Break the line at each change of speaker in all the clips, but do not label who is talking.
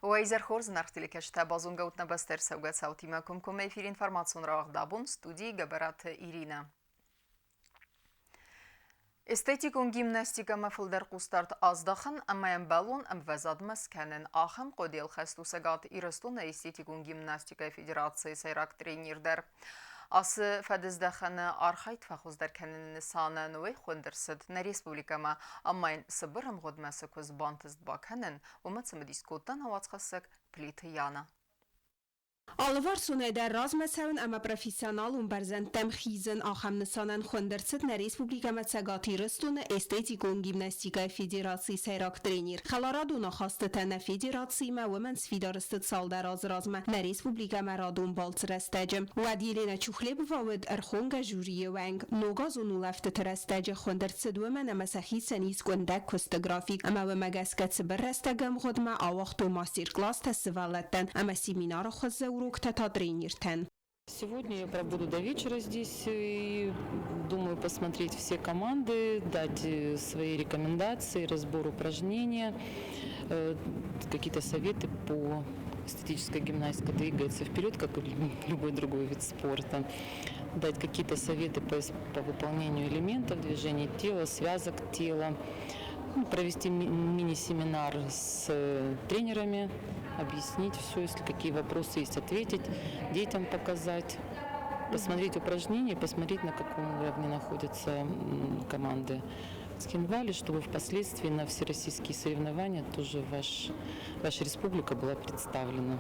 Уӕ изӕр хорз, зынаргъ телекӕсджытӕ, базонгӕ ут нӕ бӕстӕ ӕрцӕугӕ цаутимӕ комкоммӕ эфиры информацион рауагъд абон студийы Гӕбӕраты Иринӕ. Эстетикон гимнастикӕмӕ фылдӕр хъусдард аздахын ӕмӕ ӕмбӕлон ӕмвӕзадмӕ скӕнын ахӕм хъуыдыйыл хӕст у Цӕгат Ирыстоны эстетикон гимнастикӕйы федерацийы сӕйраг тренер дӕр. Ацы фӕдыздӕхӕны архайд фӕхуыздӕр кӕныны нысанӕн уый хуынд ӕрцыд нӕ республикӕмӕ ӕмӕ йын цыбыр ӕмгъуыдмӕ цы куыдз бантыст бакӕнын, уымӕ цымыдис кодта нӕ уацхӕссӕг Плиты Яна.
Алыварсонӕй дӕр размӕ цӕуын ӕмӕ профессионалон бӕрзӕндтӕм хизын ахӕм нысанӕн хуынд ӕрцыд нӕ республикӕмӕ Цӕгат Ирыстоны эстетикон гимнастикӕйы федерацийы сӕйраг тренер. Хӕларадон ахастытӕ нӕ федерациимӕ уымӕн сфидар сты цалдӕр азы размӕ нӕ республикӕмӕ радон балцы рӕстӕджы. Уӕд Елена Чухлебова уыд ӕрхонгӕ жюрийы уӕнг. Ногазон улӕфтыты рӕстӕджы хуынд ӕрцыд уымӕн ӕмӕ сӕхицӕн ис къуындӕг куысты график ӕмӕ уымӕ гӕсгӕ цыбыр рӕстӕгӕмгъуыдмӕ ауагътой мастер-класстӕ сывӕллӕттӕн ӕмӕ семинары хуызы уроктӕ та тренертӕн.
Сегодня я пробуду до вечера здесь и думаю посмотреть все команды, дать свои рекомендации, разбор упражнения, какие-то советы по эстетической гимнастике двигается вперед, как и любой другой вид спорта. Дать какие-то советы по выполнению элементов движения тела, связок тела, ну, провести мини-семинар с тренерами, объяснить все, если какие вопросы есть, ответить, детям показать, посмотреть упражнения, посмотреть, на каком уровне находятся команды Цхинвали, чтобы впоследствии на всероссийские соревнования тоже ваша республика была представлена.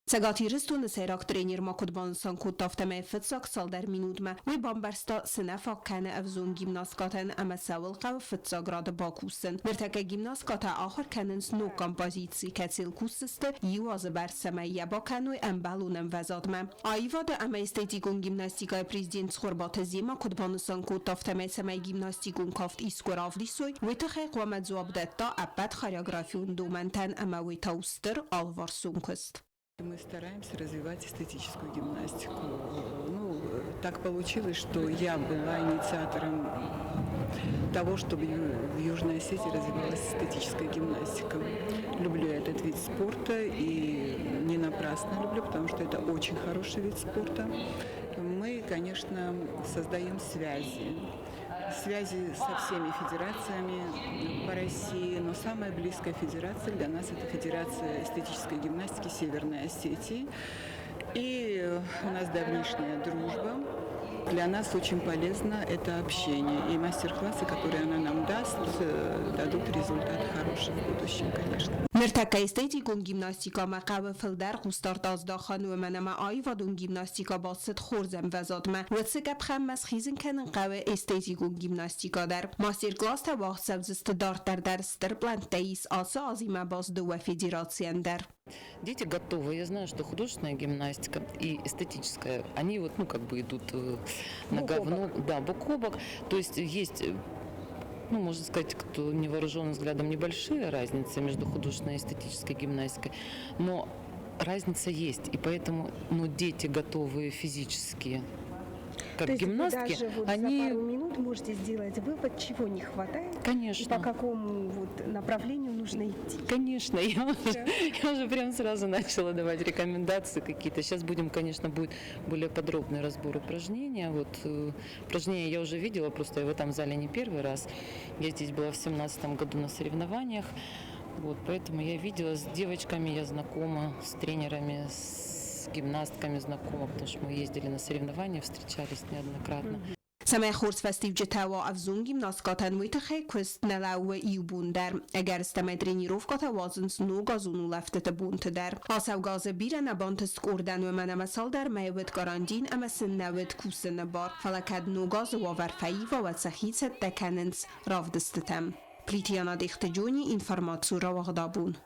Цӕгат Ирыстоны сӕйраг тренер ма куыд банысан кодта, афтӕмӕй фыццаг цалдӕр минутмӕ уый бамбӕрста, цы нӕ фаг кӕны ӕвзонг гимнасткӕтӕн ӕмӕ цӕуыл хъӕуы фыццаг рады бакусын. Ныртӕккӕ гимнасткӕтӕ ахуыр кӕнынц ног композици, кӕцыйыл кусдзысты иу азы бӕрц, цӕмӕй йӕ бакӕной ӕмбӕлон ӕмвӕзадмӕ. Аивады ӕмӕ эстетикон гимнастикӕйы президент Цхуырбаты Зема куыд банысан кодта, афтӕмӕй цӕмӕй гимнастикон кафт искуы равдисой, уый тыххӕй хъуамӕ дзуапп дӕтта ӕппӕт хореографион домӕнтӕн ӕмӕ уый та у стыр алыварсон куыст.
Мы стараемся развивать эстетическую гимнастику. Ну, так получилось, что я была инициатором того, чтобы в Южной Осетии развивалась эстетическая гимнастика. Люблю я этот вид спорта и не напрасно люблю, потому что это очень хороший вид спорта. Мы, конечно, создаем связи. Связи со всеми федерациями по России, но самая близкая федерация для нас – это Федерация эстетической гимнастики Северной Осетии. И у нас давнишняя дружба. Для нас очень полезно это общение. И мастер-классы, которые она нам даст, дадут результат хороший в будущем, конечно.
Ныртӕккӕ эстетикон гимнастикӕмӕ хъӕуы фылдӕр хъусдард аздахын, уымӕн ӕмӕ аивадон гимнастикӕ бацыд хорз ӕмвӕзадмӕ. Уыцы къӕпхӕнмӕ схизын кӕнын хъӕуы эстетикон гимнастикӕ дӕр. Мастер-класстӕ уагъд цӕудзысты дарддӕр дӕр, стыр пълӕнттӕ ис ацы азимӕ баст дыууӕ федерацийӕн дӕр.
Дети готовы. Я знаю, что художественная гимнастика и эстетическая, они вот, ну, как бы идут нога в ногу, да, бок о бок. То есть есть, ну, можно сказать, кто невооруженным взглядом, небольшие разницы между художественной и эстетической гимнастикой, но разница есть, и поэтому, ну, дети готовы физически как
То есть
гимнастки,
вы даже вот
они
за пару минут можете сделать вывод, чего не хватает,
Конечно.
и по какому вот направлению нужно идти.
Конечно, я уже прям сразу начала давать рекомендации какие-то. Сейчас будем, конечно, будет более подробный разбор упражнения. Вот упражнения я уже видела, просто я в этом зале не первый раз. Я здесь была в 2017 году на соревнованиях. Вот, поэтому я видела, с девочками я знакома, с тренерами, с гимнастками знакома, потому что мы ездили на соревнования, встречались неоднократно.
Цӕмӕй хорз фӕстиуджытӕ уа ӕвзонг гимнасткӕтӕн, уый тыххӕй куыст нӕ лӕууы иу бон дӕр. Ӕгӕрыстӕмӕй тренировкӕтӕ уадзынц ногазон улӕфтыты бонты дӕр. Ацӕугӕ азы бирӕ нӕ бантыст къордӕн, уымӕн ӕмӕ цалдӕр мӕйы уыд карантин ӕмӕ сын нӕ уыд кусыны бар. Фӕлӕ кӕд ног азы уавӕр фӕива, уӕд сӕхи цӕттӕ кӕнынц равдыстытӕм. Плитиана Дехты Джони, информацийы рауагъдабон.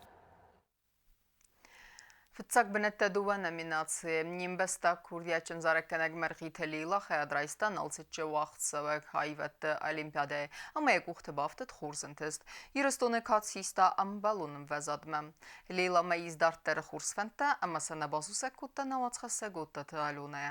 Фыццаг бынӕттӕ дыууӕ номинацийы. Не мбӕстаг курдиатджын зарӕггӕнӕг Мӕргъиты Лейла хайад райста Налцыччы уагъдцӕуӕг аивӕдты олимпиадӕйы ӕмӕ йӕ къухты бафтыд хорз ӕнтыст. Ирыстоны кад систа ӕмбӕлон ӕмвӕзадмӕ. Лейламӕ ис дарддӕры хорз фӕндтӕ ӕмӕ сӕ нӕ басусӕг кодта нӕ уацхӕссӕг Оттаты Аленӕ.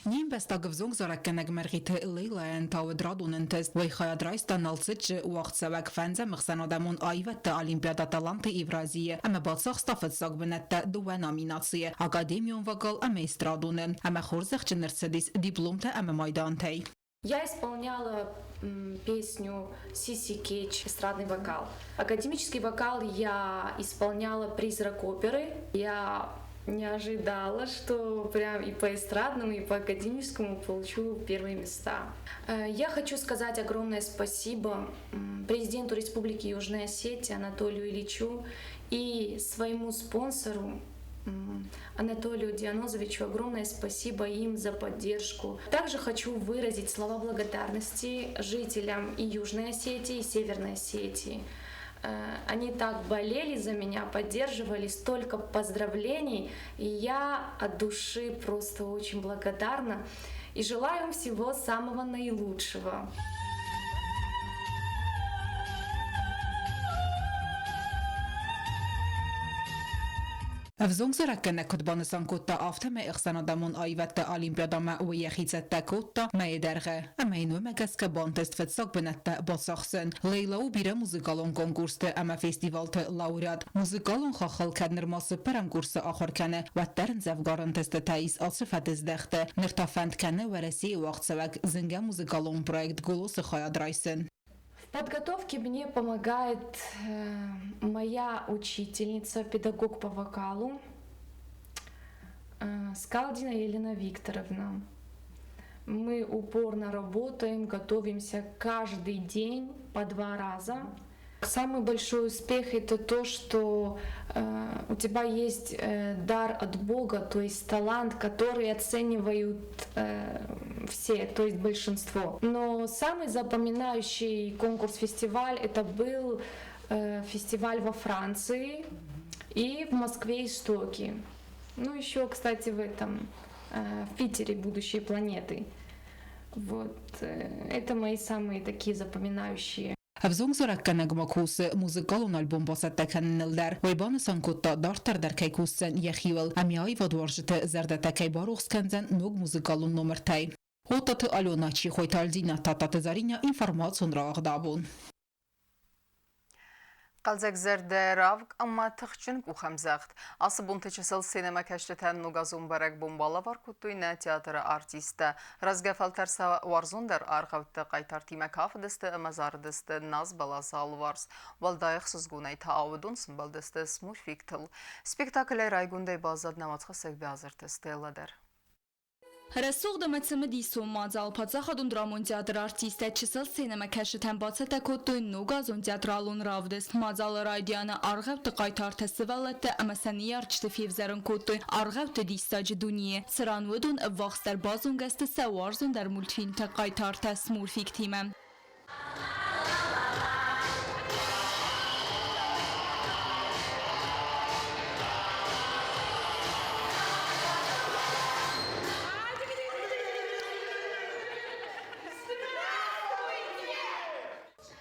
Не мбӕстаг ӕвзонг зарӕггӕнӕг Мӕргъиты Лейлӕйӕн та уыд радон ӕнтыст. Уый хайад райста Налцыччы уагъдцӕуӕг фӕндзӕм ӕхсӕнадӕмон аивӕдты олимпиадӕ Таланты Евразийы ӕмӕ бацахста фыццаг бынӕттӕ дыууӕ номинацийы академион вокал ӕмӕ эстрадоны, ӕмӕ хорзӕхджын ӕрцыдис дипломтӕ ӕмӕ майдантӕй.
Я исполняла песню «Сиси Кетч», эстрадный вокал. Академический вокал я исполняла «Призрак оперы». Я не ожидала, что прям и по эстрадному, и по академическому получу первые места. Я хочу сказать огромное спасибо президенту Республики Южная Осетия Анатолию Ильичу и своему спонсору Анатолию Дианозовичу. Огромное спасибо им за поддержку. Также хочу выразить слова благодарности жителям и Южной Осетии, и Северной Осетии. Они так болели за меня, поддерживали, столько поздравлений, и я от души просто очень благодарна и желаю им всего самого наилучшего.
Ӕвзонг зарӕггӕнӕг куыд банысан кодта, афтӕмӕй ӕхсӕнадӕмон аивӕдты олимпиадӕмӕ уый йӕхи цӕттӕ кодта мӕйы дӕргъы, ӕмӕ йын уымӕ гӕсгӕ бантыст фыццаг бынӕттӕ бацахсын. Лейла у бирӕ музыкалон конкурсты ӕмӕ фестивалты лауреат. Музыкалон хаххыл кӕд нырма цыппӕрӕм курсы ахуыр кӕны, уӕддӕр ын дзӕвгар ӕнтыстытӕ ис ацы фӕдыздӕхты. Ныр та фӕнд кӕны Уӕрӕсейы уагъдцӕуӕг зынгӕ музыкалон проект «Голос-ы хайад райсын.
В подготовке мне помогает моя учительница, педагог по вокалу Скалдина Елена Викторовна. Мы упорно работаем, готовимся каждый день по 2 раза. Самый большой успех — это то, что у тебя есть дар от Бога, то есть талант, который оценивают все, то есть большинство. Но самый запоминающий конкурс-фестиваль — это был фестиваль во Франции и в Москве «Истоки». Ну, еще, кстати, в Питере «Будущие планеты». Вот, это мои самые такие запоминающие.
Ӕвзонг зарӕггӕнӕг ма кусы музыкалон альбом бацӕттӕ кӕныныл дӕр. Уый банысан кодта, дарддӕр дӕр кӕй кусдзӕн йӕхиуыл ӕмӕ аивадуарзджыты зӕрдӕтӕ кӕй барухс кӕндзӕн ног музыкалон номыртӕй. Оттаты Алена, Чихойты Альдина, Тадтаты Заринӕ, информацион рауагъд абон.
Хъӕлдзӕгзӕрдӕ равг ӕмӕ тыхджын къухӕмдзӕгъд. Ацы бонты чысыл сценӕмӕкӕсджытӕн ногазон бӕрӕгбон балӕвар кодтой нӕ театры артисттӕ. Рӕзгӕ фӕлтӕр сӕ уарзондӕр аргъӕутты хъайтартимӕ кафыдысты ӕмӕ зарыдысты назбӕласы алыварс. Уӕлдай ӕхсызгонӕй та уыдон сымбӕлдысты смурфиктыл. Спектаклӕй райгондӕй баззад нӕ уацхӕссӕг Биазырты Стеллӕ дӕр.
Рӕсугъд ӕмӕ цымыдисон мадзал паддзахадон драмон театры артисттӕ чысыл сценӕмӕкӕсджытӕн бацӕттӕ кодтой ногазон театралон равдыст. Мадзалы райдианы аргъӕутты хъайтартӕ сывӕллӕттӕ ӕмӕ сӕ ныййарджыты февзӕрын кодтой аргъӕутты диссаджы дунейы, цыран уыдон ӕввахсдӕр базонгӕ сты сӕ уарзондӕр мультфильмты хъайтартӕ Смурфиктимӕ.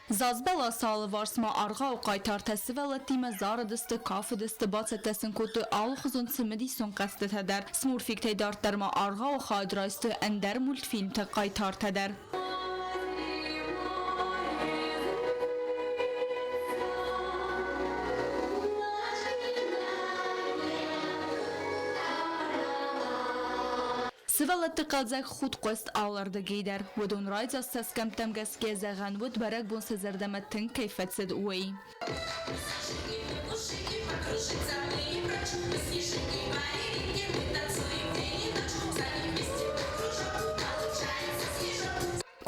Зазбӕласы алыварс ма аргъауы хъайтартӕ сывӕллӕттимӕ зарыдысты, кафыдысты, бацӕттӕ сын кодтой алыхуызон цымыдисон хъӕзтытӕ дӕр. Смурфиктӕй дарддӕр ма аргъауы хайад райстой ӕндӕр мультфильмты хъайтартӕ дӕр. Сывӕллӕтты хъӕлдзӕг худт хъуыст алырдыгӕй дӕр. Уыдон райдзаст цӕсгӕмттӕм гӕсгӕ зӕгъӕн уыд, бӕрӕгбон сӕ зӕрдӕмӕ тынг кӕй фӕцыд, уый.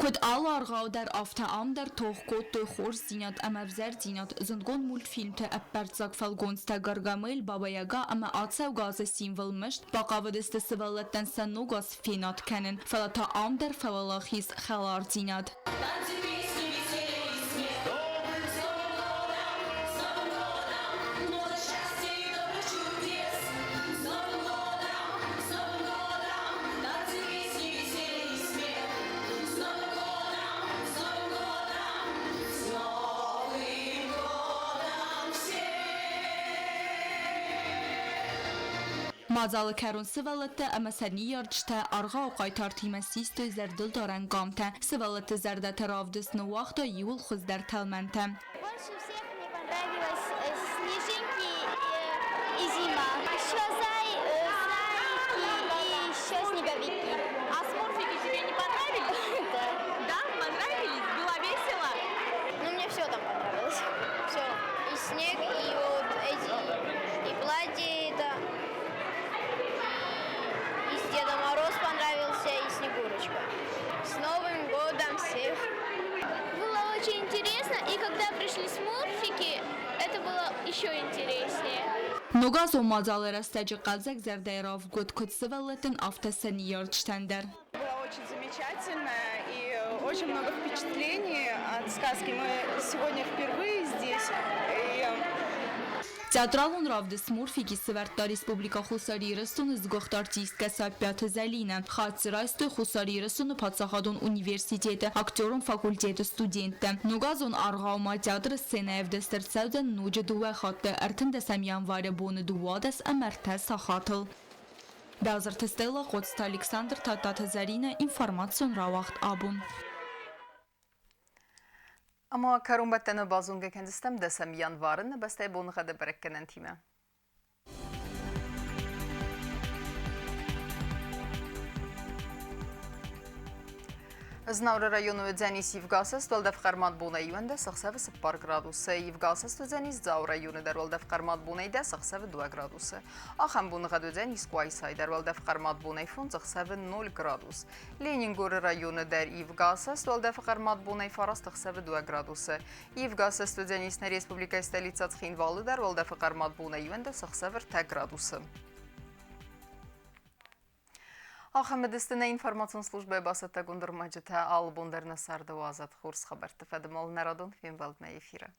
Куыд алы аргъау дӕр, афтӕ ам дӕр тох кодтой хорздзинад ӕмӕ ӕвзӕрдзинад, зындгонд мультфильмты ӕппӕрццаг фӕлгонцтӕ Гаргамель, Баба-Яга ӕмӕ ацӕугӕ азы символ Мыст бахъавыдысты сывӕллӕттӕн сӕ ног аз фенад кӕнын, фӕлӕ та ам дӕр фӕуӕлахиз хӕлардзинад. Мадзалы кӕрон сывӕллӕттӕ ӕмӕ сӕ ныййарджытӕ аргъауы хъайтартимӕ систой зӕрдылдарӕн къамтӕ. Сывӕллӕтты зӕрдӕты равдыст ныууагъта иууыл хуыздӕр тӕлмӕнтӕ.
Больше всех мне понравилось снежинки и зима. Еще зайки и еще снеговики.
А смурфики тебе не понравились?
Да.
Да, понравились? Было весело?
Ну, мне все там понравилось. Все. И снег, и вот эти, и платье это, и Деда Мороз понравился, и Снегурочка. С Новым годом всех!
Было очень интересно, и когда пришли смурфики, это было еще интереснее.
Ногазон мадзалы рӕстӕджы хъӕлдзӕг зӕрдӕйы равг уыд куыд сывӕллӕттӕн, афтӕ сӕ ныййарджытӕн дӕр.
Было очень замечательно и очень много впечатлений от сказки. Мы сегодня впервые здесь. И
Театралон равдыст «Смурфики» сӕвӕрдта Республикӕ Хуссар Ирыстоны сгуыхт артисткӕ Саппиаты Зӕлинӕ. Хатт райстой Хуссар Ирыстоны паддзахадон университеты актерон факультеты студенттӕ. Ногазон аргъау ма театры сценӕйы ӕвдыст ӕрцӕудзӕн ноджы дыууӕ хатты 13 январы боны 12 ӕмӕ 3 сахатыл. Бӕзырты Стелла, Хъоцты Александр, Тадтаты Зӕринӕ, информацион рауагъд «Абон».
Ӕмӕ кӕронбӕттӕны базонгӕ кӕндзыстӕм дӕсӕм январы нӕ бӕстӕйы боныгъӕды бӕрӕггӕнӕнтимӕ. Знауыры районы уыдзӕнис ивгӕсӕст уӕлдӕф хъӕрмад бонӕй 11, ӕхсӕвы 4 градусы. Ивгӕсӕст уыдзӕнис Дзауы районы дӕр уӕлдӕф хъӕрмад бонӕй 10, ӕхсӕвы 2 градусы. Ахӕм боныгъӕд уыдзӕнис Къуайсайы дӕр уӕлдӕф хъӕрмад бонӕй 5, ӕхсӕвы 0 градус. Ленингоры районы дӕр ивгӕсӕст уӕлдӕфы хъӕрмад бонӕй 9, ӕхсӕвы 2 градусы. Ивгӕсӕст уыдзӕнис нӕ республикӕйы столицӕ Цхинвалы дӕр уӕлдӕфы хъӕрмад бонӕй 11, ӕхсӕвы 3 градусы. Ахӕм уыдысты нӕ информацион службӕйы бацӕттӕгонд ӕрмӕджытӕ. Алы бон дӕр нӕ царды уадзӕд хорз хабӕртты фӕдыл нӕ радон фембӕлдмӕ эфиры.